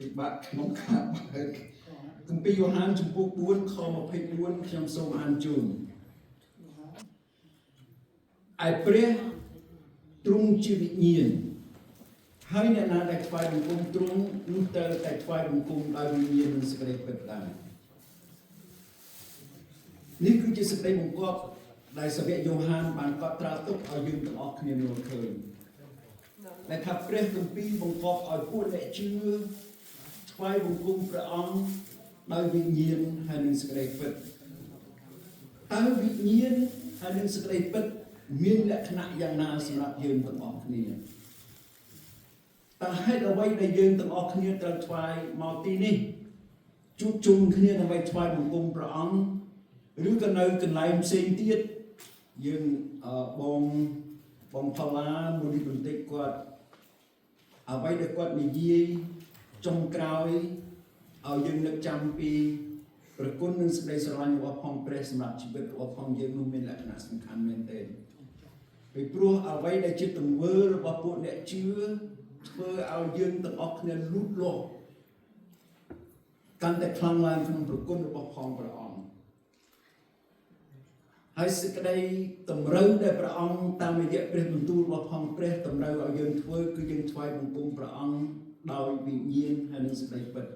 ពិបាកក្នុងការបើកគម្ពីរយ៉ូហានជំពូក4ខ24ខ្ញុំសូមអានជូនឯព្រះទ្រង់ជាវិញ្ញាណហើយអ្នកណាដែលថ្វាយបង្គំទ្រង់នោះត្រូវតែថ្វាយបង្គំដោយវិញ្ញាណនិងសេចក្តីពិតដែរនេះគឺជាសេចក្តីបង្គាប់ដែលសាវកយ៉ូហានបានកត់ត្រាទុកឲ្យយើងទាំងអស់គ្នាមើលឃើញដែលថាព្រះគម្ពីរបង្គាប់ឲ្យពួកអ្នកជឿថ្វាយបង្គំព្រះអង្គដោយវិញ្ញាណហើយនិងសេចក្តីពិតតើវិញ្ញាណហើយនិងសេចក្តីពិតមានលក្ខណៈយ៉ាងណាសម្រាប់យើងទាំងអស់គ្នាតើហេតុអ្វីដែលយើងទាំងអស់គ្នាត្រូវថ្វាយមកទីនេះជួបជុំគ្នាដើម្បីថ្វាយបង្គំព្រះអង្គឬក៏នៅកន្លែងផ្សេងទៀតយើងអឺបងបងផល្លាមួយនេះបន្តិចគាត់អ្វីដែលគាត់និយាយចុងក្រោយឲ្យយើងនឹកចាំពីព្រះគុណនិងសេចក្តីស្រឡាញ់របស់ផងព្រះសម្រាប់ជីវិតរបស់ផងយើងនោះមានលក្ខណៈសំខាន់មែនទែនពីព្រោះអ្វីដែលជាទង្វើរបស់ពួកអ្នកជឿធ្វើឲ្យយើងទាំងអស់គ្នាលូតលាស់កាន់តែខ្លាំងឡើងក្នុងព្រះគុណរបស់ផងព្រះអង្គហើយសេចក្តីតម្រូវដែលព្រះអង្គតាមរយៈព្រះបន្ទូលរបស់ផងព្រះតម្រូវឲ្យយើងធ្វើគឺយើងថ្វាយបង្គំព្រះអង្គដោយវិញ្ញាណហើយនិងសេចក្តីពិត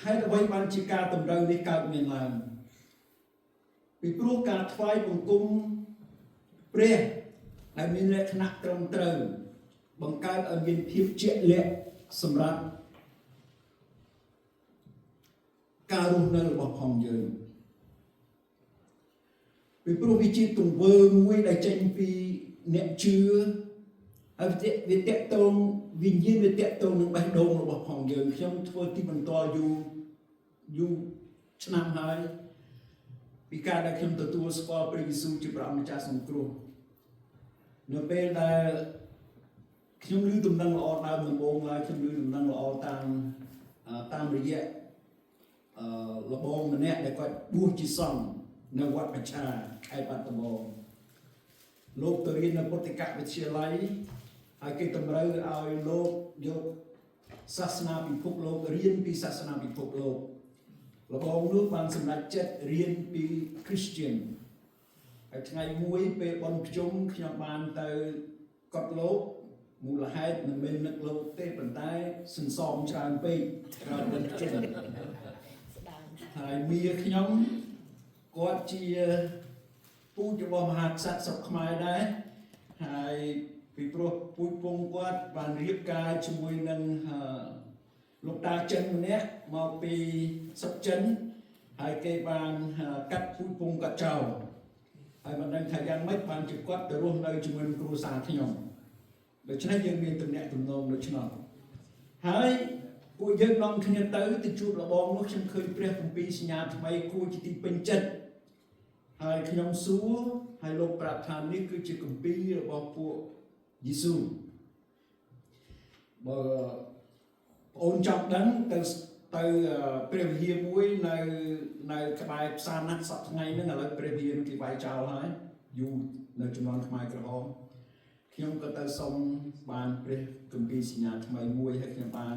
ហេតុអ្វីបានជាការតម្រូវនេះកើតមានឡើងពីព្រោះការថ្វាយបង្គំព្រះដែលមានលក្ខណៈត្រឹមត្រូវបង្កើតឲ្យមានភាពជាក់លាក់សម្រាប់ការរស់នៅរបស់ផងយើងពីព្រោះវាជាទង្វើមួយដែលចេញពីអ្នកជឿហើយវាតកតងវិញ្ញាណវាតកតងនឹងបេះដូងរបស់ផងយើងខ្ញុំធ្វើទីបន្ទាល់យូរយូរឆ្នាំហើយពីការដែលខ្ញុំទទួលស្គាល់ព្រះយេស៊ូវជាព្រះអម្ចាស់សង្គ្រោះនៅពេលដែលខ្ញុំឮដំណឹងល្អដើមដំបូងឡើយខ្ញុំឮដំណឹងល្អតាមតាមរយៈអឺលបងម្នាក់ដែលគាត់បួសជាសង្ឃនៅវត្តបច្ឆាខេត្តបាត់ដំបងលោកទៅរៀននៅពុទ្ធិកវិទ្យាល័យហើយគេតម្រូវឲ្យលោកយកសាសនាពិភពលោករៀនពីសាសនាពិភពលោកលបងនោះបានសម្រេចចិត្តរៀនពី Christian ហើយថ្ងៃមួយពេលបុណ្យភ្ជុំខ្ញុំបានទៅកត់លោកមូលហេតុមិនមែននឹកលោកទេប៉ុន្តែសន្សំច្រើនពេកក្រោយបុណ្យភ្ជុំហើយមៀខ្ញុំគាត់ជាពូជរបស់មហាក្សត្រស្រុកខ្មែរដែរហើយពីព្រោះពូជពងគាត់បានរៀបការជាមួយនឹងលោកតាចិនម្នាក់មកពីស្រុកចិនហើយគេបានកាត់ពូជពងគាត់ចោលហើយមិនដឹងថាយ៉ាងម៉េចបានជាគាត់ទៅរស់នៅជាមួយនឹងគ្រួសារខ្ញុំដូច្នេះយើងមានទំនាក់ទំនងដូច្នោះហើយពួកយើងនាំគ្នាទៅទៅជួបលបងនោះខ្ញុំឃើញព្រះគម្ពីរសញ្ញាថ្មីគួរជាទីពេញចិត្តហើយខ្ញុំសួរហើយលោកប្រាប់ថានេះគឺជាគម្ពីររបស់ពួកយេស៊ូបើបងអូនចង់ដឹងទៅទៅព្រះវិហារមួយនៅនៅក្បែរផ្សារណាត់សប្តាហ៍ថ្ងៃហ្នឹងឥឡូវព្រះវិហារគេវាយចោលហើយយូរនៅជំនាន់ខ្មែរក្រហមខ្ញុំក៏ទៅសុំបានព្រះគម្ពីរសញ្ញាថ្មីមួយហើយខ្ញុំបាន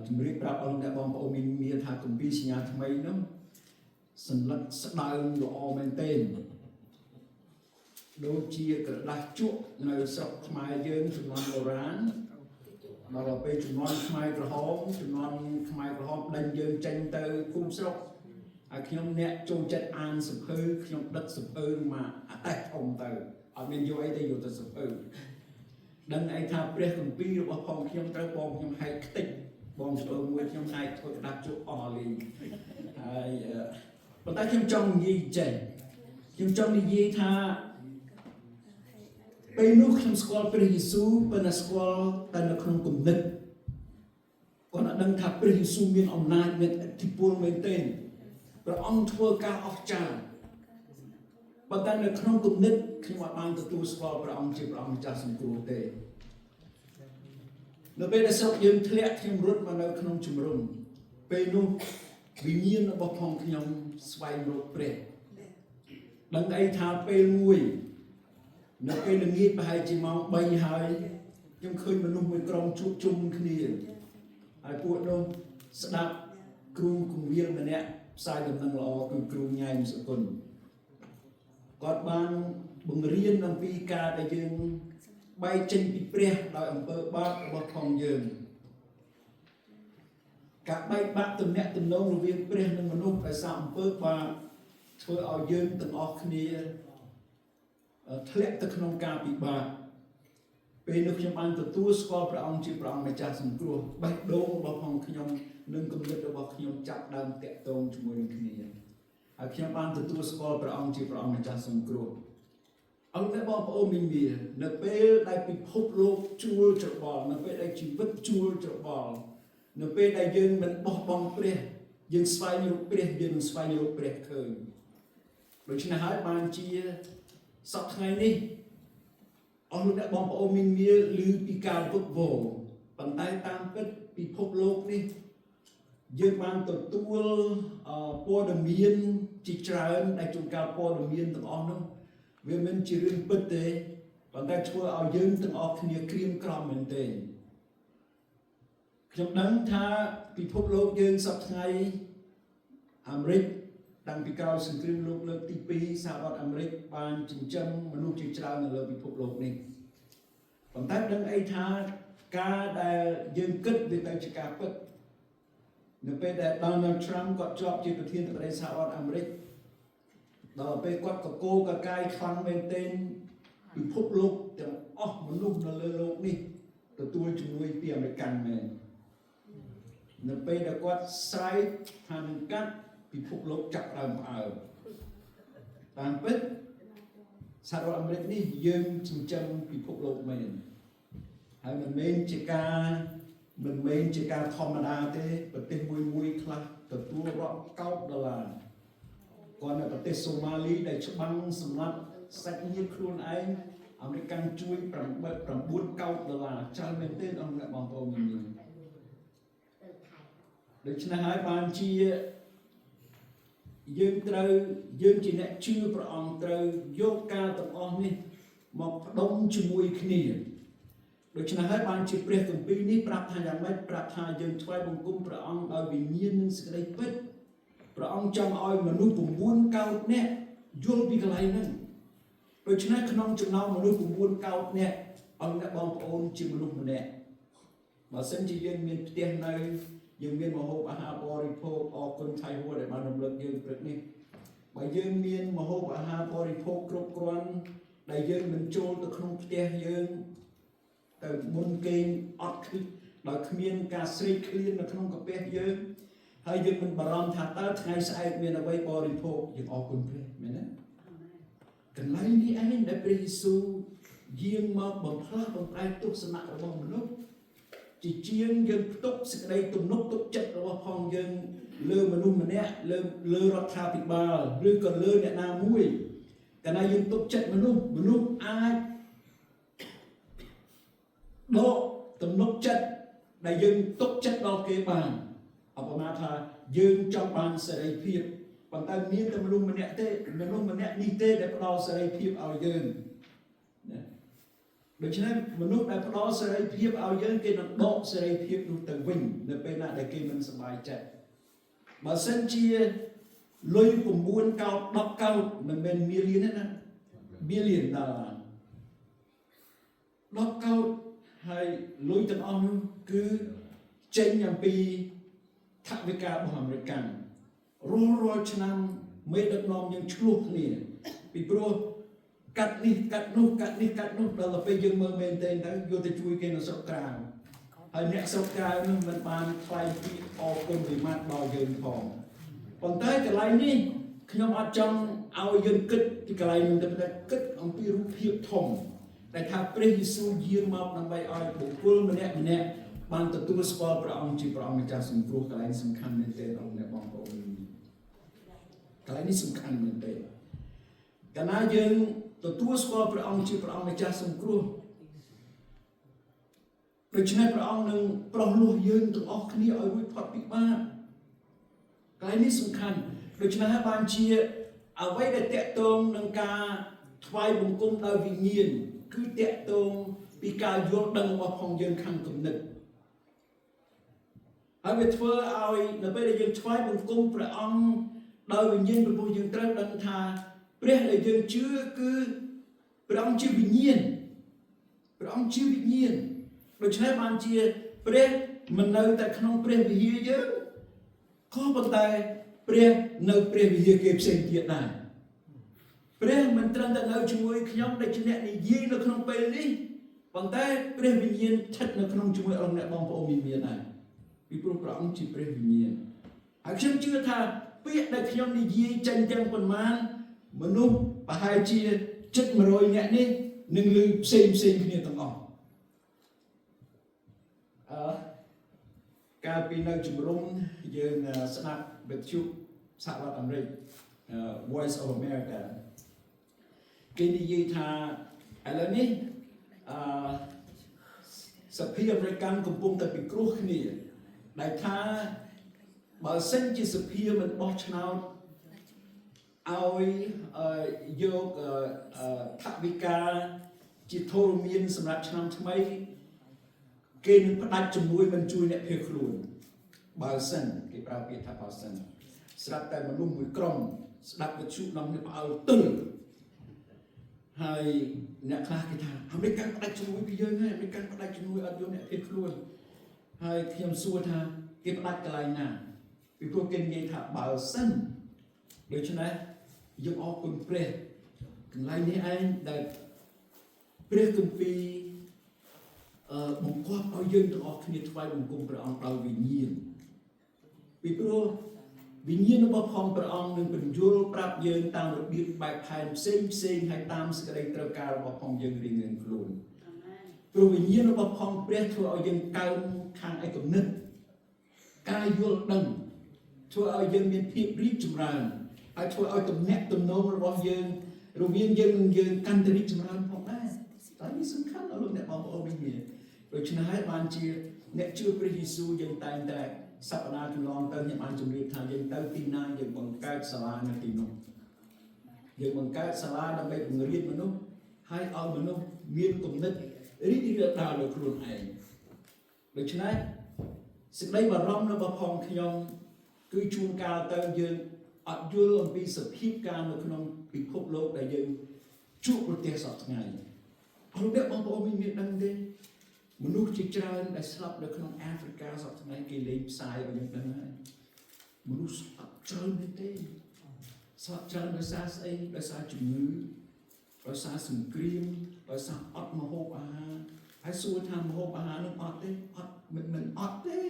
ជម្រាបប្រាប់អស់អ្នកបងប្អូនមានមានថាគម្ពីរសញ្ញាថ្មីនោះសន្លឹកស្ដើងល្អមែនទែនដូចជាក្រដាសជក់នៅស្រុកខ្មែរយើងជំនាន់បុរាណដល់ពេលជំនាន់ខ្មែរក្រហមជំនាន់ខ្មែរក្រហមដេញយើងចេញទៅភូមិស្រុកហើយខ្ញុំអ្នកចូលចិត្តអានសភៅខ្ញុំដឹកសភៅមកអតេះធំទៅអត់មានយកអីទេយកទៅសភៅដឹងអីថាព្រះគម្ពីររបស់ផងខ្ញុំត្រូវបងខ្ញុំហែកខ្ទេចបងប្អូនមួយខ្ញុំហែកធ្វើក្តារជក់អស់លីងហើយប៉ុន្តែខ្ញុំចង់និយាយចេះខ្ញុំចង់និយាយថាពេលនោះខ្ញុំស្គាល់ព្រះយេស៊ូវប៉ុន្តែស្គាល់តែនៅក្នុងគំនិតគាត់អត់ដឹងថាព្រះយេស៊ូវមានអំណាចមានឥទ្ធិពលមែនទែនព្រះអង្គធ្វើការអស្ចារ្យប៉ុន្តែនៅក្នុងគំនិតខ្ញុំអត់បានទទួលស្គាល់ព្រះអង្គជាព្រះអង្គម្ចាស់សង្គ្រោះទេនៅពេលដែលស្រុកយើងធ្លាក់ខ្ញុំរត់មកនៅក្នុងជំរំពេលនោះវិញ្ញាណរបស់ផងខ្ញុំស្វែងរកព្រះដឹងអីថាពេលមួយនៅពេលល្ងាចប្រហែលជាម៉ោង3ហើយ ខ្ញុំឃើញមនុស្សមួយក្រុមជួបជុំគ្នាហើយពួកនោះស្ដាប់គ្រូគង្វាលម្នាក់ផ្សាយដំណឹងល្អគឺគ្រូញ៉ែមសុគន្ធគាត់បានបង្រៀនអំពីការដែលយើងបែកចេញពីព្រះដោយអំពើបាបរបស់ផងយើងការបែកបាក់ទំនាក់ទំនងរវាងព្រះនិងមនុស្សដោយសារអំពើបាបធ្វើឲ្យយើងទាំងអស់គ្នាធ្លាក់ទៅក្នុងការពិបាកពេលនោះខ្ញុំបានទទួលស្គាល់ព្រះអង្គជាព្រះអង្គម្ចាស់សង្គ្រោះបេះដូងរបស់ផងខ្ញុំនិងគំនិតរបស់ខ្ញុំចាប់ដើមតាក់ទងជាមួយនឹងគ្នាហើយខ្ញុំបានទទួលស្គាល់ព្រះអង្គជាព្រះអង្គម្ចាស់សង្គ្រោះអរអ្នកបងប្អូនមីមីនៅពេលដែលពិភពលោកជួលច្របល់នៅពេលដែលជីវិតជួលច្របល់នៅពេលដែលយើងមិនបោះបង់ព្រះយើងស្វែងរកព្រះយើងនឹងស្វែងរកព្រះឃើញដូច្នេះហើយបានជាសប្តាហ៍ថ្ងៃនេះអស់លោកអ្នកបងប្អូនមីមីឮពីការវឹកវរប៉ុន្តែតាមពិតពិភពលោកនេះយើងបានទទួលព័ត៌មានជាច្រើនដែលជួនកាលព័ត៌មានទាំងអស់នោះវាមិនជារឿងពិតទេប៉ុន្តែធ្វើឲ្យយើងទាំងអស់គ្នាក្រៀមក្រំមែនទែនខ្ញុំដឹងថាពិភពលោកយើងសប្តាហ៍ថ្ងៃអាមេរិកតាំងពីក្រោយសង្គ្រាមលោកលើកទី2សហរដ្ឋអាមេរិកបានចិញ្ចឹមមនុស្សជាច្រើននៅលើពិភពលោកនេះប៉ុន្តែដឹងអីថាការដែលយើងគិតវាទៅជាការពិតនៅពេលដែល Donald Trump គាត់ជាប់ជាប្រធានាធិបតីសហរដ្ឋអាមេរិកដល់ពេលគាត់កកោកកាយខ្លាំងមែនទែនពិភពលោកទាំងអស់មនុស្សនៅលើលោកនេះទទួលជំនួយពីអាមេរិកមែននៅពេលដែលគាត់ស្រែកថានឹងកាត់ពិភពលោកចាប់ដើមផ្អើលតាមពិតសហរដ្ឋអាមេរិកនេះយើងចិញ្ចឹមពិភពលោកមែនហើយមិនមែនជាការមិនមែនជាការធម្មតាទេប្រទេសមួយមួយខ្លះទទួលរាប់កោដដុល្លារគាត់នៅប្រទេសសូម៉ាលីដែលច្បាំងសម្រាប់សាច់ញាតិខ្លួនឯងអាមេរិកជួយ8 9កោដដុល្លារច្រើនមែនទែនអង្គអ្នកបងប្អូនញញដូច្នេះហើយបានជាយើងត្រូវយើងជាអ្នកជឿព្រះអង្គត្រូវយកការទាំងអស់នេះមកផ្ដុំជាមួយគ្នាដូច្នេះហើយបានជាព្រះគម្ពីរនេះប្រាប់ថាយ៉ាងម៉េចប្រាប់ថាយើងថ្វាយបង្គំព្រះអង្គដោយវិញ្ញាណនិងសេចក្តីពិតព្រះអង្គចង់ឲ្យមនុស្ស9កោដនាក់យល់ពីកន្លែងហ្នឹងដូច្នេះក្នុងចំណោមមនុស្ស9កោដនាក់អង្គអ្នកបងប្អូនជាមនុស្សម្នាក់បើសិនជាយើងមានផ្ទះនៅយើងមានម្ហូបអាហារបរិភោគអរគុណថៃហួរដែលបានរំលឹកយើងព្រឹកនេះបើយើងមានម្ហូបអាហារបរិភោគគ្រប់គ្រាន់ដែលយើងមិនចូលទៅក្នុងផ្ទះយើងទៅមុនគេងអត់ឃ្លីដោយគ្មានការស្រេកឃ្លាននៅក្នុងកាពះយើងហើយយើងមិនបារម្ភថាតើថ្ងៃស្អែកមានអ្វីបរិភោគយើងអរគុណព្រះមែនទេកន្លែងនេះឯងដែលព្រះយេស៊ូវយាងមកបំផ្លាស់បំប្រែទស្សនៈរបស់មនុស្សជាជាងយើងផ្ទុកសេចក្តីទំនុកទុកចិត្តរបស់ផងយើងលើមនុស្សម្នាក់លើលើរដ្ឋាភិបាលឬក៏លើអ្នកណាមួយកាលណាយើងទុកចិត្តមនុស្សមនុស្សអាចដកទំនុកចិត្តដែលយើងទុកចិត្តដល់គេបានអបមាថាយើងចង់បានសេរីភាពប៉ុន្តែមានតែមនុស្សម្នាក់ទេមនុស្សម្នាក់នេះទេដែលផ្ដល់សេរីភាពឲ្យយើងណាដូច្នេះមនុស្សដែលផ្ដល់សេរីភាពឲ្យយើងគេនឹងដកសេរីភាពនោះទៅវិញនៅពេលណាដែលគេមិនសប្បាយចិត្តបើសិនជាលុយ9កោដ10កោដមិនមែន million ទេណា billion ដុល្លារ10កោដហើយលុយទាំងអស់នោះគឺចេញអំពីថវិការបស់អាមេរិករាល់រាល់ឆ្នាំមេដឹកនាំយើងឆ្លោះគ្នាពីព្រោះកាត់នេះកាត់នោះកាត់នេះកាត់នោះដល់ទៅពេលយើងមើលមែនទេទៅយកទៅជួយគេនៅស្រុកក្រៅហើយអ្នកស្រុកក្រៅនោះមិនបានថ្លែងពាក្យអរគុណវិមាត្រដល់យើងផងប៉ុន្តែកន្លែងនេះខ្ញុំអត់ចង់ឲ្យយើងគិតពីកន្លែងនោះតែគិតអំពីរូបភាពធំដែលថាព្រះយេស៊ូវយាងមកដើម្បីឲ្យបុគ្គលម្នាក់ម្នាក់បានទទួលស្គាល់ព្រះអង្គជាព្រះអង្គម្ចាស់សង្គ្រោះកន្លែងសំខាន់មែនទែនអង្គអ្នកបងប្អូនកន្លែងនេះសំខាន់មែនទែនកាលណាយើងទទួលស្គាល់ព្រះអង្គជាព្រះអង្គម្ចាស់សង្គ្រោះដូច្នេះព្រះអង្គនឹងប្រោះលោះយើងទាំងអស់គ្នាឲ្យរួចផុតពីបាបកន្លែងនេះសំខាន់ដូច្នេះហើយបានជាអ្វីដែលតាក់ទងនឹងការថ្វាយបង្គំដោយវិញ្ញាណគឺតាក់ទងពី ពីការយល់ដឹងរបស់ផងយើងខាងគំនិតហើយវាធ្វើឲ្យនៅពេលដែលយើងថ្វាយបង្គំព្រះអង្គដោយវិញ្ញាណព្រោះយើងត្រូវដឹងថាព្រះដែលយើងជឿគឺព្រះអង្គជាវិញ្ញាណព្រះអង្គជាវិញ្ញាណដូច្នេះបានជាព្រះមិននៅតែក្នុងព្រះវិហារយើងក៏ប៉ុន្តែព្រះនៅព្រះវិហារគេផ្សេងទៀតដែរព្រះមិនត្រឹមតែនៅជាមួយខ្ញុំដែលជាអ្នកនិយាយនៅក្នុងពេលនេះប៉ុន្តែព្រះវិញ្ញាណស្ថិតនៅក្នុងជាមួយអង្គអ្នកបងប្អូនមានមានដែរពីព្រោះព្រះអង្គជាព្រះវិញ្ញាណហើយខ្ញុំជឿថាពាក្យដែលខ្ញុំនិយាយចេញទាំងប៉ុន្មានមនុស្សប្រហែលជាជិត100នាក់នេះនឹងឮផ្សេងផ្សេងគ្នាទាំងអស់អឺកាលពីនៅជំរំយើងស្ដាប់វិទ្យុសហរដ្ឋអាមេរិក Voice of America គេនិយាយថាឥឡូវនេះអឺសភាអាមេរិកកំពុងតែពិគ្រោះគ្នាដែលថាបើសិនជាសភាមិនបោះឆ្នោតឲ្យយកថវិកាជាធរមានសម្រាប់ឆ្នាំថ្មីគេនឹងផ្ដាច់ជំនួយមិនជួយអ្នកភៀសខ្លួនបើសិនគេប្រើពាក្យថាបើសិនស្រាប់តែមនុស្សមួយក្រុមស្ដាប់វិទ្យុនាំគ្នាផ្អើលទិលហើយអ្នកខ្លះគេថាអាមេរិកផ្ដាច់ជំនួយពីយើងហើយអាមេរិកផ្ដាច់ជំនួយអត់យកអ្នកភៀសខ្លួនហើយខ្ញុំសួរថាគេផ្ដាច់កន្លែងណាពីព្រោះគេនិយាយថាបើសិនដូច្នេះយើងអរគុណព្រះកន្លែងនេះឯងដែលព្រះគម្ពីរអឺបង្គាប់ឲ្យយើងទាំងអស់គ្នាថ្វាយបង្គំព្រះអង្គដោយវិញ្ញាណពីព្រោះវិញ្ញាណរបស់ផងព្រះអង្គនឹងពន្យល់ប្រាប់យើងតាមរបៀបបែបផែនផ្សេងផ្សេងហើយតាមសេចក្តីត្រូវការរបស់ផងយើងរៀងៗខ្លួនព្រោះវិញ្ញាណរបស់ផងព្រះធ្វើឲ្យយើងកើនខាងឯគំនិតការយល់ដឹងធ្វើឲ្យយើងមានភាពរីកចម្រើនហើយធ្វើឲ្យទំនាក់ទំនងរបស់យើងរវាងយើងនិងយើងកាន់តែរីកចម្រើនផងដែរតែនេះសំខាន់ដល់លោកអ្នកបងប្អូនវិញនេះដូច្នេះហើយបានជាអ្នកជឿព្រះយេស៊ូវយើងតែងតែសប្តាហ៍កន្លងទៅខ្ញុំបានជម្រាបថាយើងទៅទីណាយើងបង្កើតសាលានៅទីនោះយើងបង្កើតសាលាដើម្បីបង្រៀនមនុស្សហើយឲ្យមនុស្សមានគំនិតរីករាលដាលលើខ្លួនឯងដូច្នេះសេចក្តីបារម្ភរបស់ផងខ្ញុំគឺជួនកាលទៅយើងអត់យល់អំពីសភាពការនៅក្នុងពិភពលោកដែលយើងជួបប្រទះសព្វថ្ងៃអរអ្នកបងប្អូនមានដឹងទេមនុស្សជាច្រើនដែលស្លាប់នៅក្នុងអាហ្វ្រិកាសព្វថ្ងៃគេលេងផ្សាយឲ្យយើងដឹងហើយមនុស្សស្លាប់ច្រើនមែនទេស្លាប់ច្រើនដោយសារស្អីដោយសារជំងឺដោយសារសង្គ្រាមដោយសារអត់ម្ហូបអាហារហើយសួរថាម្ហូបអាហារនឹងអត់ទេអត់មិនមិនអត់ទេ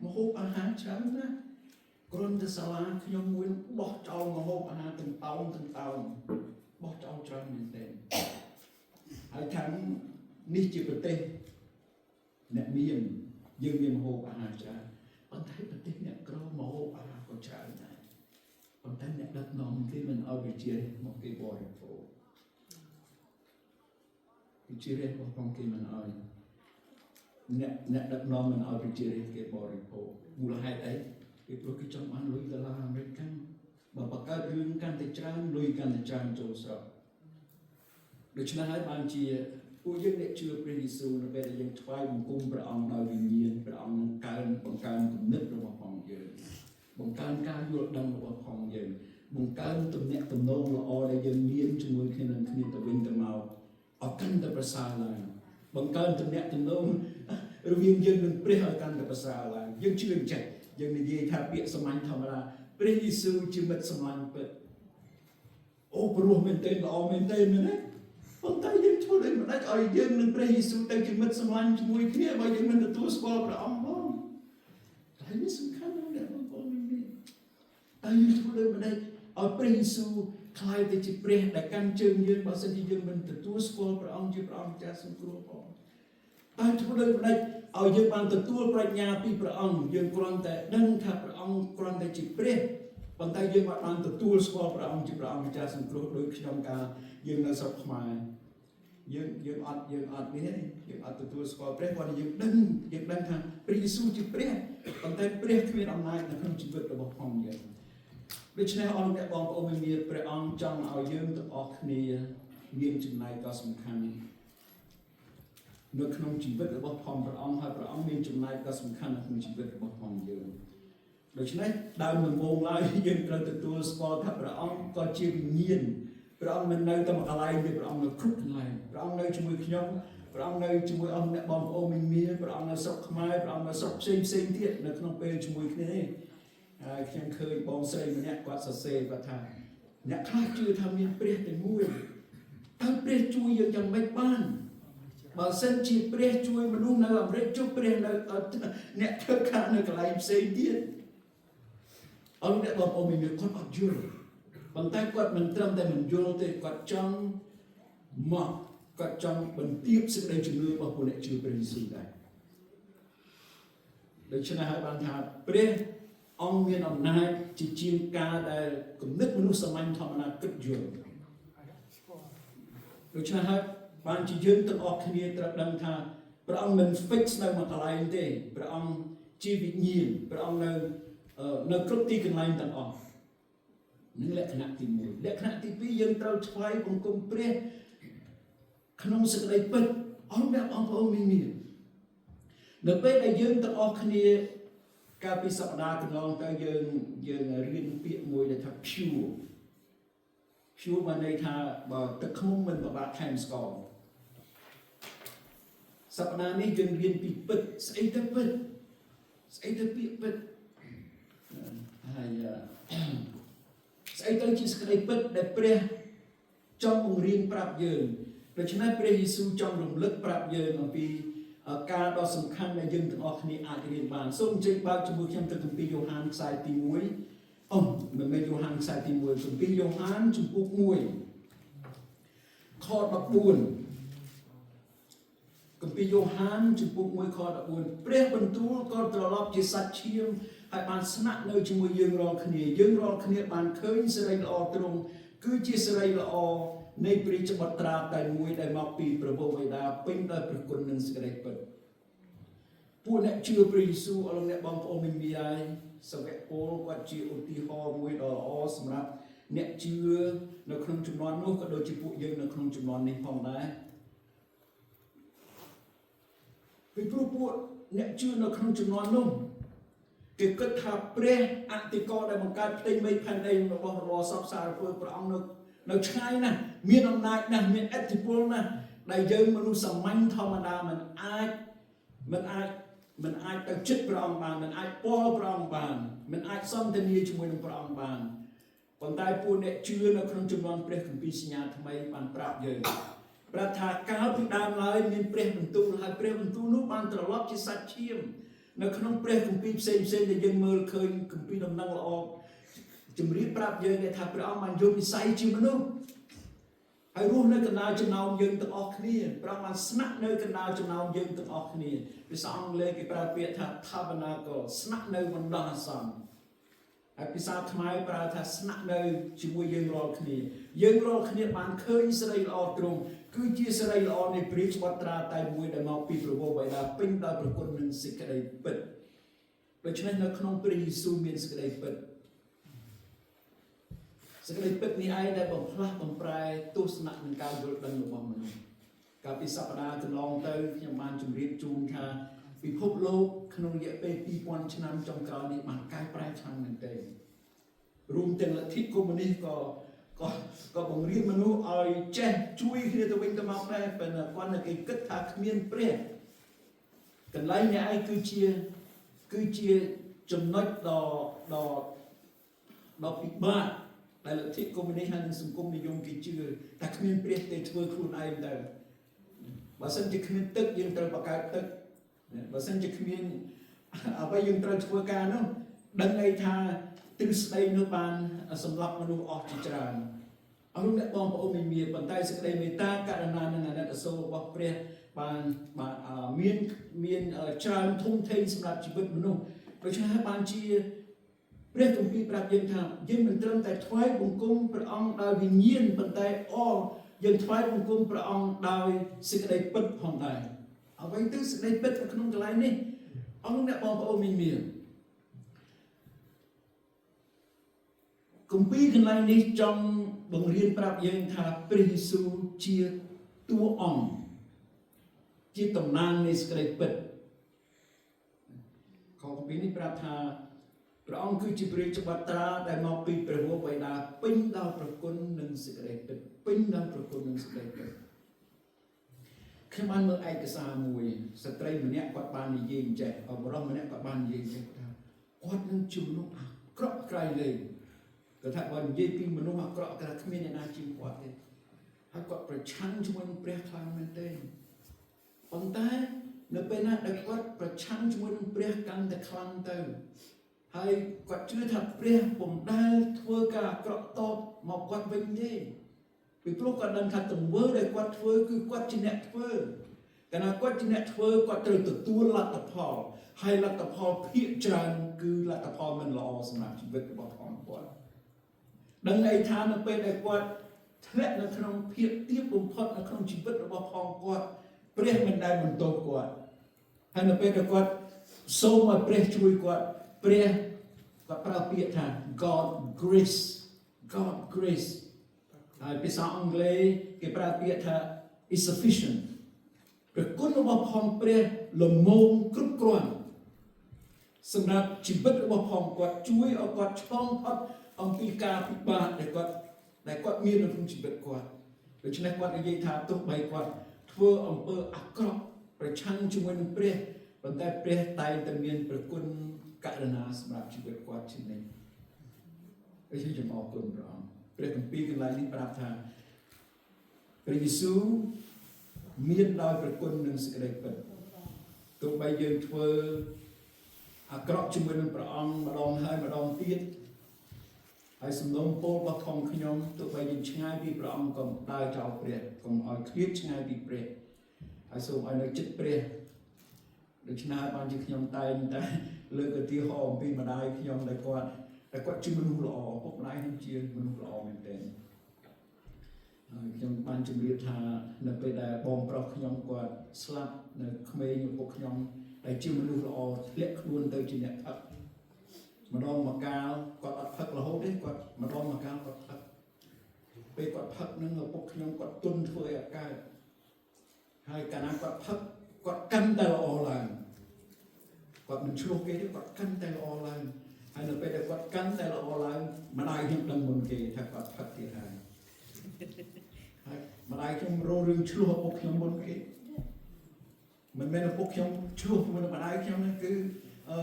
ម្ហូបអាហារច្រើនណាស់គ្រាន់តែសាលាខ្ញុំមួយបោះចោលម្ហូបអាហារទាំងតោនទាំងតោនបោះចោលច្រើនមែនទែនហើយខាងនេះជាប្រទេសអ្នកមានយើងមានម្ហូបអាហារច្រើនប៉ុន្តែប្រទេសអ្នកក្រម្ហូបអាហារក៏ច្រើនដែរប៉ុន្តែអ្នកដឹកនាំគេមិនឲ្យវិជាមកគេបរិភោគវិជារបស់ផងគេមិនឲ្យអ្នកអ្នកដឹកនាំមិនឲ្យប្រជារាស្ត្រគេបរិភោគមូលហេតុអីពីព្រោះគេចង់បានលុយដុល្លារអាមេរិកបើបង្កើតរឿងកាន់តែច្រើនលុយកាន់តែច្រើនចូលស្រុកដូច្នេះហើយបានជាពួកយើងអ្នកជឿព្រះយេស៊ូវនៅពេលដែលយើងថ្វាយបង្គំព្រះអង្គដោយវិញ្ញាណព្រះអង្គនឹងកើនបង្កើនគំនិតរបស់ផងយើងបង្កើនការយល់ដឹងរបស់ផងយើងបង្កើនទំនាក់ទំនងល្អដែលយើងមានជាមួយគ្នានឹងគ្នាទៅវិញទៅមកឲ្យកាន់តែប្រសើរឡើងបង្កើនទំនាក់ទំនងរវាងយើងនិងព្រះឲ្យកាន់តែប្រសើរឡើងយើងជឿអញ្ចឹងយើងនិយាយថាពាក្យសាមញ្ញធម្មតាព្រះយេស៊ូវជាមិត្តសម្លាញ់ពិតអូព្រោះមែនទេល្អមែនទេមែនទេប៉ុន្តែយើងធ្វើដូចម្ដេចឲ្យយើងនិងព្រះយេស៊ូវទៅជាមិត្តសម្លាញ់ជាមួយគ្នាបើយើងមិនទទួលស្គាល់ព្រះអង្គផងតែនេះសំខាន់ណាស់អ្នកបងប្អូននេះតើយើងធ្វើដូចម្ដេចឲ្យព្រះយេស៊ូវក្លាយទៅជាព្រះដែលកាន់ជើងយើងបើសិនជាយើងមិនទទួលស្គាល់ព្រះអង្គជាព្រះអង្គម្ចាស់សង្គ្រោះផងតើធ្វើដូចម្ដេចឲ្យយើងបានទទួលប្រាជ្ញាពីព្រះអង្គយើងគ្រាន់តែដឹងថាព្រះអង្គគ្រាន់តែជាព្រះប៉ុន្តែយើងបានទទួលស្គាល់ព្រះអង្គជាព្រះអង្គម្ចាស់សង្គ្រោះដោយខ្ញុំកាលយើងនៅស្រុកខ្មែរយើងយើងអត់យើងអត់នេះទេយើងអត់ទទួលស្គាល់ព្រះគាត់យើងដឹងយើងដឹងថាព្រះយេស៊ូវជាព្រះប៉ុន្តែព្រះគ្មានអំណាចនៅក្នុងជីវិតរបស់ផងយើងដូច្នេះអស់អ្នកបងប្អូនមានព្រះអង្គចង់ឲ្យយើងទាំងអស់គ្នាមានចំណែកដ៏សំខាន់ នៅក្នុងជីវិតរបស់ផងព្រះអង្គហើយព្រះអង្គមានចំណែកដ៏សំខាន់នៅក្នុងជីវិតរបស់ផងយើងដូច្នេះដើមដំបូងឡើយយើងត្រូវទទួលស្គាល់ថាព្រះអង្គក៏ជាវិញ្ញាណព្រះអង្គមិននៅតែមួយកន្លែងទេព្រះអង្គនៅគ្រប់កន្លែងព្រះអង្គនៅជាមួយខ្ញុំព្រះអង្គនៅជាមួយអស់អ្នកបងប្អូនមីមីព្រះអង្គនៅស្រុកខ្មែរព្រះអង្គនៅស្រុកផ្សេងផ្សេងទៀតនៅក្នុងពេលជាមួយគ្នានេះហើយខ្ញុំឃើញបងស្រីម្នាក់គាត់សរសេរគាត់ថាអ្នកខ្លះជឿថាមានព្រះតែមួយតើព្រះជួយយើងយ៉ាងម៉េចបានបើសិនជាព្រះជួយមនុស្សនៅអាមេរិកជួយព្រះនៅអ្នកធ្វើការនៅកន្លែងផ្សេងទៀតអរអ្នកបងប្អូនមានគាត់អត់យល់ប៉ុន្តែគាត់មិនត្រឹមតែមិនយល់ទេគាត់ចង់មកគាត់ចង់បន្ទាបសេចក្តីជំនឿរបស់ពួកអ្នកជឿព្រះយេស៊ូវដែរដូច្នេះហើយបានថាព្រះអង្គមានអំណាចជាជាងការដែលគំនិតមនុស្សសាមញ្ញធម្មតាគិតយល់ដូច្នេះហើយបានជាយើងទាំងអស់គ្នាត្រូវដឹងថាព្រះអង្គមិន fix នៅមួយកន្លែងទេព្រះអង្គជាវិញ្ញាណព្រះអង្គនៅនៅគ្រប់ទីកន្លែងទាំងអស់នឹងលក្ខណៈទី1លក្ខណៈទី2យើងត្រូវថ្វាយបង្គំព្រះក្នុងសេចក្តីពិតអស់អ្នកបងប្អូនមានមាននៅពេលដែលយើងទាំងអស់គ្នាកាលពីសប្តាហ៍កន្លងទៅយើងយើងរៀនពាក្យមួយដែលថា pure pure បានន័យថាបើទឹកឃ្មុំមិនពិបាកថែមស្ករសប្តាហ៍នេះយើងរៀនពីពិតស្អីទៅពិតស្អីទៅពាក្យពិតហើយស្អីទៅជាសេចក្តីពិតដែលព្រះចង់បង្រៀនប្រាប់យើងដូច្នេះព្រះយេស៊ូវចង់រំលឹកប្រាប់យើងអំពីការដ៏សំខាន់ដែលយើងទាំងអស់គ្នាអាចរៀនបានសូមអញ្ជើញបើកជាមួយខ្ញុំទៅគម្ពីរយ៉ូហានខ្សែទី1អូមិនមែនយ៉ូហានខ្សែទី1គម្ពីរយ៉ូហានជំពូក1ខ14គម្ពីរយ៉ូហានជំពូក1ខ14ព្រះបន្ទូលក៏ត្រឡប់ជាសាច់ឈាមហើយបានស្នាក់នៅជាមួយយើងរាល់គ្នាយើងរាល់គ្នាបានឃើញសិរីល្អទ្រង់គឺជាសិរីល្អនៃព្រះរាជបុត្រាតែមួយដែលមកពីព្រះវរបិតាពេញដោយព្រះគុណនិងសេចក្តីពិតពួកអ្នកជឿព្រះយេស៊ូវអរលោកអ្នកបងប្អូនមីមីហើយសាវកពលគាត់ជាឧទាហរណ៍មួយដ៏ល្អសម្រាប់អ្នកជឿនៅក្នុងជំនាន់នោះក៏ដូចជាពួកយើងនៅក្នុងជំនាន់នេះផងដែរពីព្រោះពួកអ្នកជឿនៅក្នុងជំនាន់នោះគេគិតថាព្រះអតិកោដែលបង្កើតផ្ទៃមេឃផែនដីរបស់របរសពសារពើព្រះអង្គនៅនៅឆ្ងាយណាស់មានអំណាចណាស់មានឥទ្ធិពលណាស់ដែលយើងមនុស្សសាមញ្ញធម្មតាមិនអាចមិនអាចមិនអាចទៅចិត្តព្រះអង្គបានមិនអាចពោលព្រះអង្គបានមិនអាចសន្ទនាជាមួយនឹងព្រះអង្គបានប៉ុន្តែពួកអ្នកជឿនៅក្នុងជំនាន់ព្រះគម្ពីរសញ្ញាថ្មីបានប្រាប់យើងប្រាប់ថាកាលពីដើមឡើយមានព្រះបន្ទូលហើយព្រះបន្ទូលនោះបានត្រឡប់ជាសាច់ឈាមនៅក្នុងព្រះគម្ពីរផ្សេងផ្សេងដែលយើងមើលឃើញគម្ពីរដំណឹងល្អជំរាបប្រាប់យើងថាព្រះអង្គបានយកវិស័យជាមនុស្សហើយរស់នៅកណ្ដាលចំណោមយើងទាំងអស់គ្នាព្រះអង្គបានស្នាក់នៅកណ្ដាលចំណោមយើងទាំងអស់គ្នាភាសាអង់គ្លេសគេប្រើពាក្យថា tabernacle ស្នាក់នៅបណ្ដោះអាសន្នហើយភាសាខ្មែរប្រើថាស្នាក់នៅជាមួយយើងរាល់គ្នាយើងរាល់គ្នាបានឃើញសិរីល្អទ្រង់គឺជាសិរីល្អនៃព្រះរាជបុត្រាតែមួយដែលមកពីព្រះវរបិតាពេញដោយព្រះគុណនិងសេចក្តីពិតដូច្នេះនៅក្នុងព្រះយេស៊ូវមានសេចក្តីពិតសេចក្តីពិតនេះឯងដែលបំផ្លាស់បំប្រែទស្សនៈនិងការយល់ដឹងរបស់មនុស្សកាលពីសប្តាហ៍កន្លងទៅខ្ញុំបានជម្រាបជូនថាពិភពលោកក្នុងរយៈពេល2000ឆ្នាំចុងក្រោយនេះបានកែប្រែខ្លាំងមែនទែនរួមទាំងលទ្ធិកុម្មុយនីសក៏ក៏ក៏បង្រៀនមនុស្សឲ្យចេះជួយគ្នាទៅវិញទៅមកដែរប៉ុន្តែគាត់នៅគេគិតថាគ្មានព្រះកន្លែងនេះឯងគឺជាគឺជាចំណុចដ៏ដ៏ដ៏ពិបាកដែលលទ្ធិកុម្មុយនីសហើយនិងសង្គមនិយមគេជឿតែគ្មានព្រះទេធ្វើខ្លួនឯងទៅបើសិនជាគ្មានទឹកយើងត្រូវបង្កើតទឹកបើសិនជាគ្មានអ្វីយើងត្រូវធ្វើការនោះដឹងអីថាទ្រឹស្ដីនោះបានសម្លាប់មនុស្សអស់ជាច្រើនអរអ្នកបងប្អូនមានប៉ុន្តែសេចក្តីមេត្តាករុណានិងអាណិតអាសូររបស់ព្រះបានបានមានមានច្រើនធំធេងសម្រាប់ជីវិតមនុស្សដូច្នេះហើយបានជាព្រះគម្ពីរប្រាប់យើងថាយើងមិនត្រឹមតែថ្វាយបង្គំព្រះអង្គដោយវិញ្ញាណប៉ុន្តែអយើងថ្វាយបង្គំព្រះអង្គដោយសេចក្តីពិតផងដែរអ្វីទៅសេចក្តីពិតនៅក្នុងកន្លែងនេះអរអ្នកបងប្អូនមានមានគម្ពីរកន្លែងនេះចង់បង្រៀនប្រាប់យើងថាព្រះយេស៊ូវជាតួអង្គ ជាតំណាងនៃសេចក្តីពិតខគម្ពីរនេះប្រាប់ថាព្រះអង្គគឺជាព្រះរាជបុត្រាដែលមកពីព្រះវរបិតាពេញដោយព្រះគុណនិងសេចក្តីពិតពេញដោយព្រះគុណនិងសេចក្តីពិតខ្ញុំបានមើលឯកសារមួយស្ត្រីម្នាក់គាត់បាននិយាយអញ្ចេះបុរសម្នាក់គាត់បាននិយាយអញ្ចេះថាគាត់នឹងជាមនុស្សអាក្រក់ក្រៃលែងគាត់ថាបើនិយាយពីមនុស្សអាក្រក់គាត់ថាគ្មានអ្នកណាជាងគាត់ទេហើយគាត់ប្រឆាំងជាមួយនឹងព្រះខ្លាំងមែនទែនប៉ុន្តែនៅពេលណាដែលគាត់ប្រឆាំងជាមួយនឹងព្រះកាន់តែខ្លាំងទៅហើយគាត់ជឿថាព្រះពុំដែលធ្វើការអាក្រក់តបមកគាត់វិញទេពីព្រោះគាត់ដឹងថាទង្វើដែលគាត់ធ្វើគឺគាត់ជាអ្នកធ្វើកាលណាគាត់ជាអ្នកធ្វើគាត់ត្រូវទទួលលទ្ធផលហើយលទ្ធផលភាគច្រើនគឺលទ្ធផលមិនល្អសម្រាប់ជីវិតរបស់ផងគាត់ដឹងន័យថានៅពេលដែលគាត់ធ្លាក់នៅក្នុងភាពទាបបំផុតនៅក្នុងជីវិតរបស់ផងគាត់ព្រះមិនដែលបន្ទោសគាត់ហើយនៅពេលដែលគាត់សូមឲ្យព្រះជួយគាត់ព្រះគាត់ប្រើពាក្យថា God grace, God grace ហើយភាសាអង់គ្លេសគេប្រើពាក្យថា is sufficient ព្រះគុណរបស់ផងព្រះល្មមគ្រប់គ្រាន់សម្រាប់ជីវិតរបស់ផងគាត់ជួយឲ្យគាត់ឆ្លងផុតអំពីការពិបាកដែលគាត់មាននៅក្នុងជីវិតគាត់ដូច្នេះគាត់និយាយថាទោះបីគាត់ធ្វើអំពើអាក្រក់ប្រឆាំងជាមួយនឹងព្រះប៉ុន្តែព្រះតែងតែមានព្រះគុណករុណាសម្រាប់ជីវិតគាត់ជានិច្ចដូច្នេះខ្ញុំអរគុណព្រះអង្គព្រះគម្ពីរកន្លែងនេះប្រាប់ថាព្រះយេស៊ូវមានដោយព្រះគុណនិងសេចក្តីពិតទោះបីយើងធ្វើអាក្រក់ជាមួយនឹងព្រះអង្គម្ដងហើយម្ដងទៀតហើយសំណូមពររបស់ផងខ្ញុំទោះបីយើងឆ្ងាយពីព្រះអង្គកុំដើរចោលព្រះកុំឲ្យឃ្លាតឆ្ងាយពីព្រះហើយសូមឲ្យនៅចិត្តព្រះដូច្នេះហើយបានជាខ្ញុំតែងតែលើកឧទាហរណ៍អំពីម្ដាយខ្ញុំដែលគាត់ជាមនុស្សល្អពុកម្ដាយខ្ញុំជាមនុស្សល្អមែនទែនហើយខ្ញុំបានជម្រាបថានៅពេលដែលបងប្រុសខ្ញុំគាត់ស្លាប់នៅក្មេងឪពុកខ្ញុំដែលជាមនុស្សល្អធ្លាក់ខ្លួនទៅជាអ្នកផឹកម្ដងមកកាលគាត់អត់ផឹករហូតទេគាត់ម្ដងមកកាលគាត់ផឹកពេលគាត់ផឹកនឹងឪពុកខ្ញុំគាត់ទុនធ្វើឲ្យអត់កើតហើយកាលណាគាត់ផឹកគាត់កាន់តែល្អឡើងគាត់មិនឈ្លោះគេទេគាត់កាន់តែល្អឡើងហើយនៅពេលដែលគាត់កាន់តែល្អឡើងម្ដាយខ្ញុំដឹងមុនគេថាគាត់ផឹកទៀតហើយហើយម្ដាយខ្ញុំរករឿងឈ្លោះឪពុកខ្ញុំមុនគេមិនមែនឪពុកខ្ញុំឈ្លោះជាមួយនឹងម្ដាយខ្ញុំទេគឺអឺ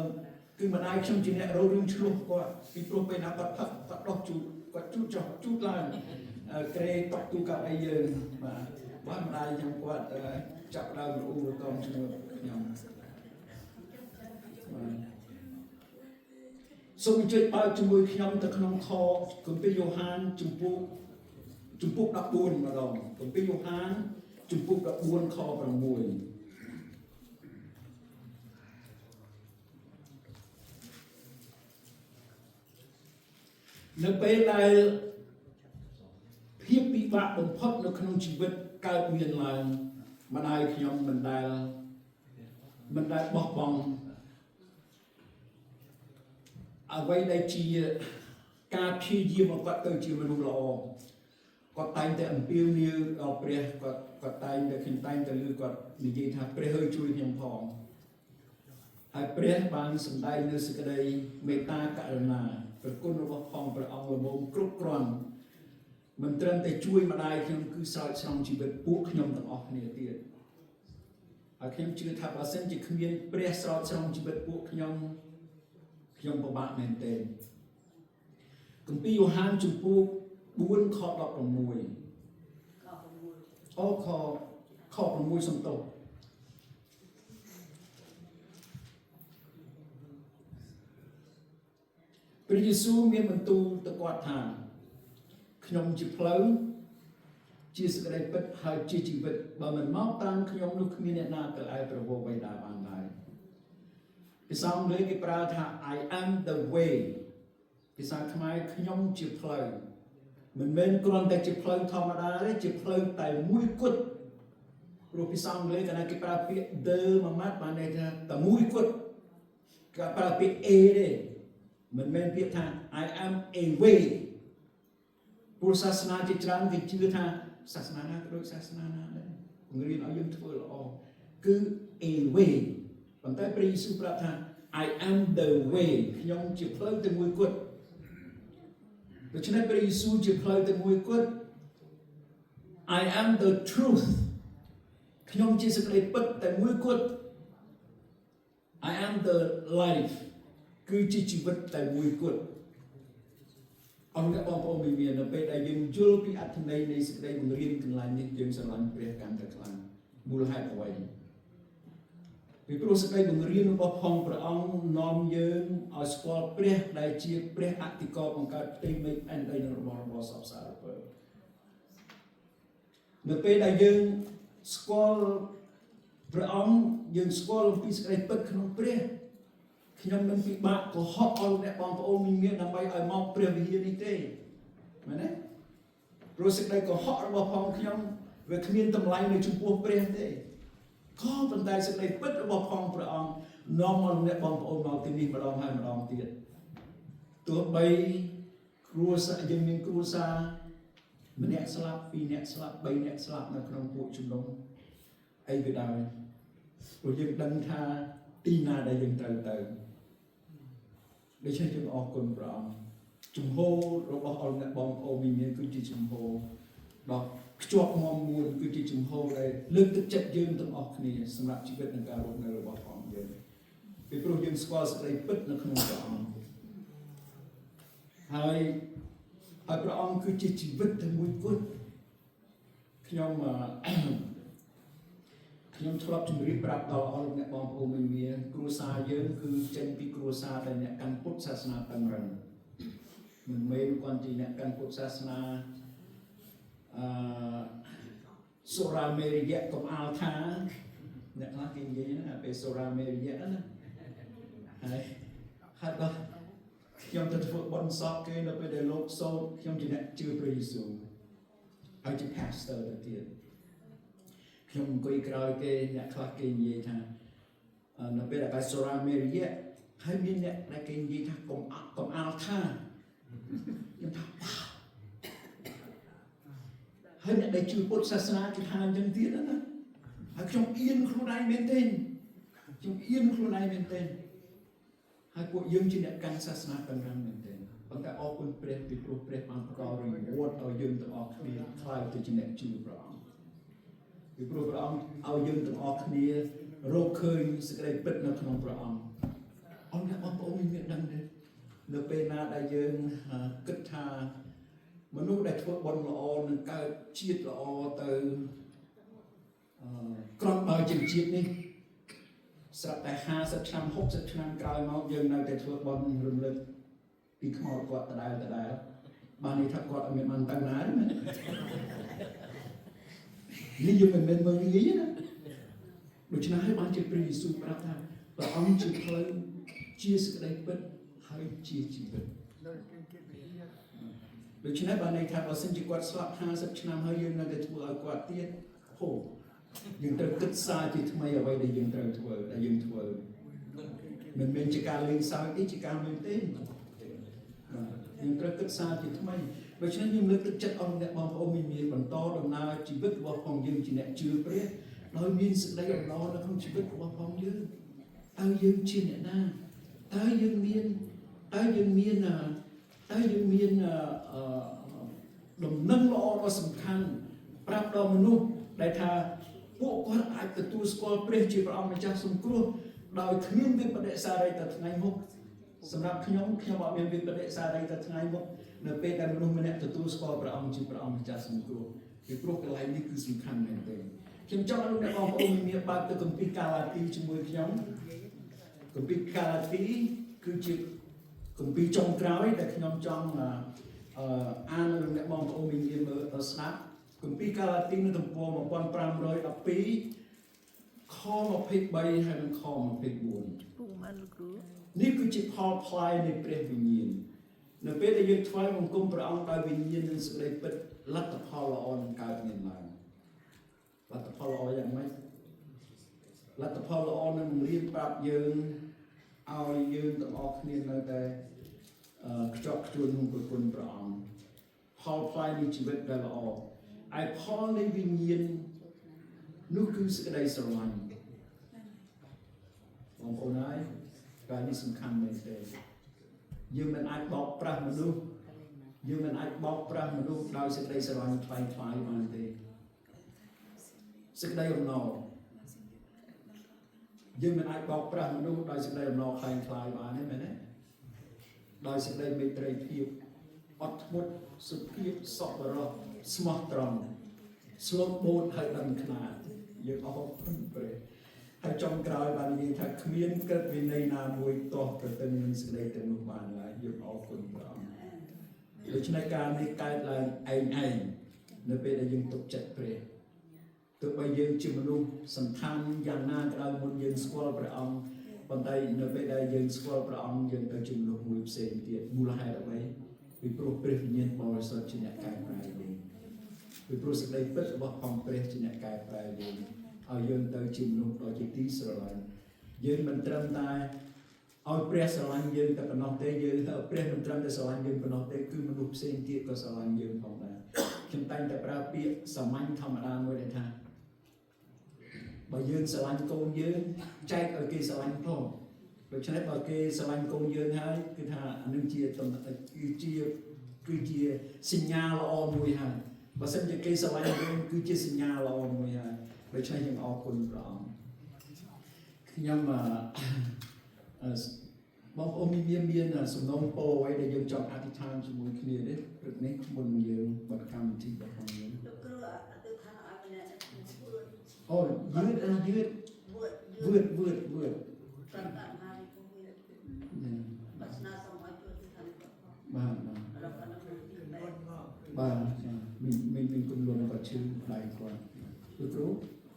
គឺម្ដាយខ្ញុំជាអ្នករករឿងឈ្លោះគាត់ពីព្រោះពេលណាគាត់ផឹកគាត់ដោះជូតគាត់ជូតចុះជូតឡើងក្រេតុកទូកាប់អីយើងបាទបាទម្ដាយខ្ញុំគាត់ចាប់ដើមរអ៊ូរទាំជាមួយខ្ញុំបាទសូមអញ្ជើញបើកជាមួយខ្ញុំទៅក្នុងខគម្ពីរយ៉ូហានជំពូក14ម្ដងគម្ពីរយ៉ូហានជំពូក14ខ6នៅពេលដែលភាពពិបាកបំផុតនៅក្នុងជីវិតកើតមានឡើងម្ដាយខ្ញុំមិនដែលបោះបង់អ្វីដែលជាការព្យាយាមឲ្យគាត់ទៅជាមនុស្សល្អគាត់តែងតែអំពាវនាវដល់ព្រះគាត់គាត់តែងតែខ្ញុំតែងតែឮគាត់និយាយថាព្រះអើយជួយខ្ញុំផងហើយព្រះបានសម្ដែងនៅសេចក្តីមេត្តាករុណាព្រះគុណរបស់ផងព្រះអង្គល្មមគ្រប់គ្រាន់មិនត្រឹមតែជួយម្ដាយខ្ញុំគឺស្រោចស្រង់ជីវិតពួកខ្ញុំទាំងអស់គ្នាទៀតហើយខ្ញុំជឿថាបើសិនជាគ្មានព្រះស្រោចស្រង់ជីវិតពួកខ្ញុំខ្ញុំពិបាកមែនទែនគម្ពីរយ៉ូហានជំពូក4ខ16 ខ6 អូខខ6សំទោសព្រះយេស៊ូវមានបន្ទូលទៅគាត់ថាខ្ញុំជាផ្លូវជាសេចក្តីពិតហើយជាជីវិតបើមិនមកតាមខ្ញុំនោះគ្មានអ្នកណាទៅឯព្រះវរបិតាបានឡើយភាសាអង់គ្លេសគេប្រើថា I am the way ភាសាខ្មែរខ្ញុំជាផ្លូវមិនមែនគ្រាន់តែជាផ្លូវធម្មតាទេជាផ្លូវតែមួយគត់ព្រោះភាសាអង់គ្លេសកាលណាគេប្រើពាក្យ the មួយម៉ាត់បានន័យថាតែមួយគត់គេប្រើពាក្យ a ទេមិនមែនពាក្យថា I am a way ព្រោះសាសនាជាច្រើនគេជឿថាសាសនាណាក៏ដូចសាសនាណាដែរបង្រៀនឲ្យយើងធ្វើល្អ គឺ a way ប៉ុន្តែព្រះយេស៊ូវប្រាប់ថា I am the way ខ្ញុំជាផ្លូវតែមួយគត់ដូច្នេះព្រះយេស៊ូវជាផ្លូវតែមួយគត់ I am the truth ខ្ញុំជាសេចក្តីពិតតែមួយគត់ I am the life គឺជាជីវិតតែមួយគត់អង្គបងប្អូនមាននៅពេលដែលយើងយល់ពីអត្ថន័យនៃសេចក្តីបង្រៀនកន្លែងនេះយើងស្រឡាញ់ព្រះកាន់តែខ្លាំងមូលហេតុអ្វីពីព្រោះសេចក្តីបង្រៀនរបស់ផងព្រះអង្គនាំយើងឲ្យស្គាល់ព្រះដែលជាព្រះអធិការបង្កើតផ្ទៃមេឃផែនដីនិងរបស់របរសពសារពើនៅពេលដែលយើងស្គាល់ព្រះអង្គយើងស្គាល់អំពីសេចក្តីពិតក្នុងព្រះខ្ញុំមិនពិបាកកុហកអស់អ្នកបងប្អូនមានដើម្បីឲ្យមកព្រះវិហារនេះទេមែនទេព្រោះសេចក្តីកុហករបស់ផងខ្ញុំវាគ្មានតម្លៃនៅចំពោះព្រះទេក៏ប៉ុន្តែសេចក្តីពិតរបស់ផងព្រះអង្គនាំមកអ្នកបងប្អូនមកទីនេះម្ដងហើយម្ដងទៀតទោះបីគ្រួសារយើងមានគ្រួសារម្នាក់ស្លាប់ពីរនាក់ស្លាប់បីនាក់ស្លាប់នៅក្នុងពួកជំនុំអីក៏ដោយព្រោះយើងដឹងថាទីណាដែលយើងត្រូវទៅដូច្នេះយើងអរគុណព្រះអង្គជំហររបស់អស់អ្នកបងប្អូនមានគឺជាជំហរដ៏ខ្ជាប់មាំមួនគឺជាជំហរដែលលើកទឹកចិត្តយើងទាំងអស់គ្នាសម្រាប់ជីវិតនិងការរស់នៅរបស់ផងយើងពីព្រោះយើងស្គាល់សេចក្តីពិតនៅក្នុងព្រះអង្គហើយហើយព្រះអង្គគឺជាជីវិតតែមួយគត់ខ្ញុំអឺ ខ្ញុំធ្លាប់ជម្រាបប្រាប់ដល់អស់លោកអ្នកបងប្អូនមានគ្រួសារយើងគឺចេញពីគ្រួសារដែលអ្នកកាន់ពុទ្ធសាសនាតឹងរឹងមិនមែនគាត់ជាអ្នកកាន់ពុទ្ធសាសនាអឺសូរាមេរិយៈកុំអាលថាអ្នកខ្លះគេនិយាយណាពេលសូរាមេរិយៈណាហើយហើយដល់ខ្ញុំទៅធ្វើបុណ្យសពគេនៅពេលដែលលោកសូត្រខ្ញុំជាអ្នកជឿព្រះយេស៊ូវហើយជា pastor ទៅទៀត ខ្ញុំអង្គុយក្រោយគេអ្នកខ្លះគេនិយាយថានៅពេលដែលសូរ៉ាមេរិយៈហើយមានអ្នកដែលគេនិយាយថាកុំអកុំអាលថាខ្ញុំថាវ៉ាវហើយអ្នកដែលជឿពុទ្ធសាសនាគេថាអញ្ចឹងទៀតណាហើយខ្ញុំអៀនខ្លួនឯងមែនទេខ្ញុំអៀនខ្លួនឯងមែនទេហើយពួកយើងជាអ្នកកាន់សាសនាតឹងរ៉ឹងមែនទេប៉ុន្តែអរគុណព្រះពីព្រោះព្រះបានផ្ដល់រង្វាន់ឲ្យយើងទាំងអស់គ្នាក្លាយទៅជាអ្នកជឿព្រះអង្គ ពីព្រោះព្រះអង្គឲ្យយើងទាំងអស់គ្នារកឃើញសេចក្តីពិតនៅក្នុងព្រះអង្គអង្គអ្នកបងប្អូនមានដឹងទេនៅពេលណាដែលយើងគិតថាមនុស្សដែលធ្វើបុណ្យល្អនឹងកើតជាតិល្អទៅអឺក្រំបើជាជាតិនេះស្រាប់តែ50ឆ្នាំ60ឆ្នាំក្រោយមកយើងនៅតែធ្វើបុណ្យរំលឹកពីខ្មោចគាត់ដដែលដដែលបានន័យថាគាត់អត់មានបានទៅណាទេមែនទេ នេះយើងមិនមែនមើលងាយណាដូច្នេះហើយបានជាព្រះយេស៊ូវប្រាប់ថាព្រះអង្គជាផ្លូវជាសេចក្តីពិតហើយជាជីវិតដូច្នេះបានន័យថាបើសិនជាគាត់ស្លាប់50ឆ្នាំហើយយើងនៅតែធ្វើឲ្យគាត់ទៀតហូយើងត្រូវគិតសារជាថ្មីអ្វីដែលយើងត្រូវធ្វើដែលយើងធ្វើមិនមែនជាការលេងសើចទេជាការមែនទេបាទយើងត្រូវគិតសារជាថ្មីដូច្នេះខ្ញុំលើកទឹកចិត្តអង្គអ្នកបងប្អូនមានបន្តដំណើរជីវិតរបស់ផងយើងជាអ្នកជឿព្រះដោយមានសេចក្តីអំណរនៅក្នុងជីវិតរបស់ផងយើងតើយើងជាអ្នកណាតើយើងមានតើយើងមានតើយើងមានអឺដំណឹងល្អដ៏សំខាន់ប្រាប់ដល់មនុស្សដែលថាពួកគាត់អាចទទួលស្គាល់ព្រះជាព្រះអង្គម្ចាស់សង្គ្រោះដោយគ្មានវិបដិសារីទៅថ្ងៃមុខសម្រាប់ខ្ញុំខ្ញុំអត់មានវិបដិសារីទៅថ្ងៃមុខនៅពេលដែលមនុស្សម្នាក់ទទួលស្គាល់ព្រះអង្គជាព្រះអង្គម្ចាស់សង្គ្រោះពីព្រោះកន្លែងនេះគឺសំខាន់មែនទែនខ្ញុំចង់ឲ្យលោកអ្នកបងប្អូនមានបើកទៅគម្ពីរកាឡាទីជាមួយខ្ញុំគម្ពីរកាឡាទីគឺជាគម្ពីរចុងក្រោយដែលខ្ញុំចង់អឺអានឲ្យលោកអ្នកបងប្អូនមានមើលស្ដាប់គម្ពីរកាឡាទីនៅទំព័រ1512ខ23ហើយនិងខ24 ពូម៉ានលោកគ្រូ នេះគឺជាផលផ្លែនៃព្រះវិញ្ញាណនៅពេលដែលយើងថ្វាយបង្គំព្រះអង្គដោយវិញ្ញាណនិងសេចក្តីពិតលទ្ធផលល្អនឹងកើតមានឡើងលទ្ធផលល្អយ៉ាងម៉េចលទ្ធផលល្អនឹងបង្រៀនប្រាប់យើងឲ្យយើងទាំងអស់គ្នានៅតែខ្ជាប់ខ្ជួនក្នុងព្រះគុណព្រះអង្គផលផ្លែនៃជីវិតដែលល្អឯផលនៃវិញ្ញាណនោះគឺសេចក្តីស្រឡាញ់ បងប្អូនហើយការនេះសំខាន់មែនទេយើងមិនអាចបោកប្រាស់មនុស្សយើងមិនអាចបោកប្រាស់មនុស្សដោយសេចក្តីស្រឡាញ់ក្លែងក្លាយបានទេសេចក្តីអំណរយើងមិនអាចបោកប្រាស់មនុស្សដោយសេចក្តីអំណរក្លែងក្លាយបានទេមែនទេដោយសេចក្តីមេត្រីភាពអត់ធ្មត់សុភាពសប្បុរសស្មោះត្រង់ស្លូតបូតហើយដឹងខ្នាតយើងអរគុណព្រះហើយចុងក្រោយបាននិយាយថាគ្មានក្រឹតវិន័យណាមួយទាស់ប្រទឹងនឹងសេចក្តីទាំងនោះបានឡើយយើងអរគុណព្រះអង្គដូច្នេះការនេះកើតឡើងឯងឯងនៅពេលដែលយើងទុកចិត្តព្រះទោះបីយើងជាមនុស្សសន្តានយ៉ាងណាក៏ដោយមុនយើងស្គាល់ព្រះអង្គប៉ុន្តែនៅពេលដែលយើងស្គាល់ព្រះអង្គយើងទៅជាមនុស្សមួយផ្សេងទៀតមូលហេតុអ្វីពីព្រោះព្រះវិញ្ញាណបរិសុទ្ធជាអ្នកកែប្រែយើងពីព្រោះសេចក្តីពិតរបស់ផងព្រះជាអ្នកកែប្រែយើងឲ្យយើងទៅជាមនុស្សដ៏ជាទីស្រឡាញ់យើងមិនត្រឹមតែឲ្យព្រះស្រឡាញ់យើងតែប៉ុណ្ណោះទេយើងព្រះមិនត្រឹមតែស្រឡាញ់យើងប៉ុណ្ណោះទេគឺមនុស្សផ្សេងទៀតក៏ស្រឡាញ់យើងផងដែរខ្ញុំតែងតែប្រើពាក្យសាមញ្ញធម្មតាមួយដែលថាបើយើងស្រឡាញ់កូនយើងចែកឲ្យគេស្រឡាញ់ផងដូច្នេះបើគេស្រឡាញ់កូនយើងហើយគឺថាអានឹងជាតំគឺជាគឺជាសញ្ញាល្អមួយហើយបើសិនជាគេស្រឡាញ់យើងគឺជាសញ្ញាល្អមួយហើយដូច្នេះយើងអរគុណព្រះអង្គខ្ញុំអឺអឺបងប្អូនមានមានសំណូមពរអ្វីដែលយើងចង់អធិដ្ឋានជាមួយគ្នាទេព្រឹកនេះមុនយើងបិទកម្មវិធីរបស់យើង លោកគ្រូអធិដ្ឋានឲ្យម្នាក់វឿន អូយឺតអយឺត វឿន វឿតវឿតវឿត ប្រកាសហារីពុះបាសនាសូមឲ្យជួយអធិដ្ឋានគាត់ផង បាទបាទ រកអនុគ្រោះទីបែប បាទមានមានមានគុណលន់គាត់ឈឺដៃគាត់លោកគ្រូ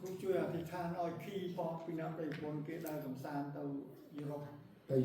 គ្រូជួយអធិដ្ឋានឲ្យខីផងពីណាប្រិយប្រពន្ធគេដើរកំសាន្តទៅយុរ៉ុប